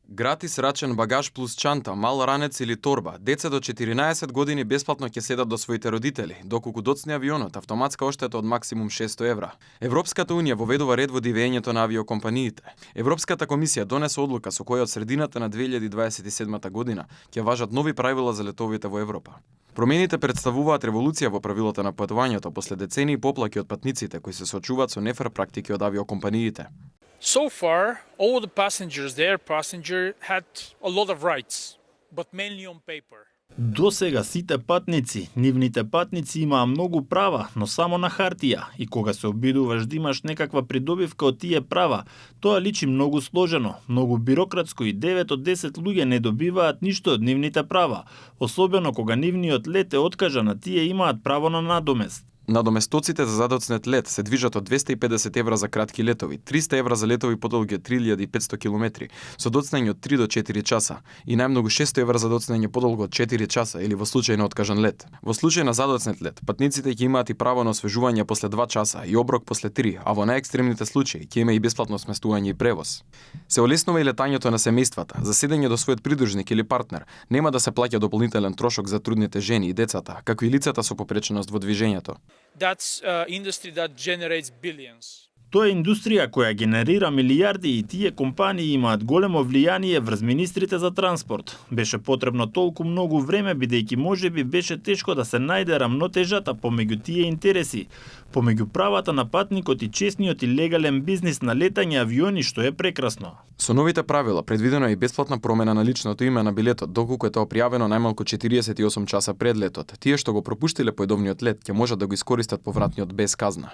Гратис рачен багаж плюс чанта, мал ранец или торба. Деца до 14 години бесплатно ќе седат до своите родители, доколку доцне авионот автоматска оштета од максимум 600 евра. Европската унија воведува ред во дивењето на авиокомпаниите. Европската комисија донесе одлука со која од средината на 2027 година ќе важат нови правила за летовите во Европа. Промените представуваат револуција во правилата на патувањето после децении поплаки од патниците кои се соочуваат со нефер практики од авиокомпаниите. So far, all the passengers, the air passenger, had a lot of rights, but mainly on paper. До сега сите патници, нивните патници имаа многу права, но само на хартија. И кога се обидуваш да имаш некаква придобивка од тие права, тоа личи многу сложено, многу бирократско и 9 од 10 луѓе не добиваат ништо од нивните права, особено кога нивниот лет е откажан, а тие имаат право на надомест. Надоместоците за задоцнет лет се движат од 250 евра за кратки летови, 300 евра за летови подолги од 3500 километри, со доцнење од 3 до 4 часа и најмногу 600 евра за доцнење подолго од 4 часа или во случај на откажан лет. Во случај на задоцнет лет, патниците ќе имаат и право на освежување после 2 часа и оброк после 3, а во најекстремните случаи ќе има и бесплатно сместување и превоз. Се олеснува и летањето на семејствата. За седење до својот придружник или партнер нема да се плаќа дополнителен трошок за трудните жени и децата, како и лицата со попреченост во движењето. That's industry that generates billions. Тоа е индустрија која генерира милијарди и тие компании имаат големо влијание врз министрите за транспорт. Беше потребно толку многу време бидејќи можеби беше тешко да се најде рамнотежата помеѓу тие интереси, помеѓу правата на патникот и честниот и легален бизнис на летање авиони, што е прекрасно. Со новите правила предвидено е и бесплатна промена на личното име на билетот, доколку е тоа пријавено најмалку 48 часа пред летот. Тие што го пропуштиле поедовниот лет ќе можат да го искористат повратниот без казна.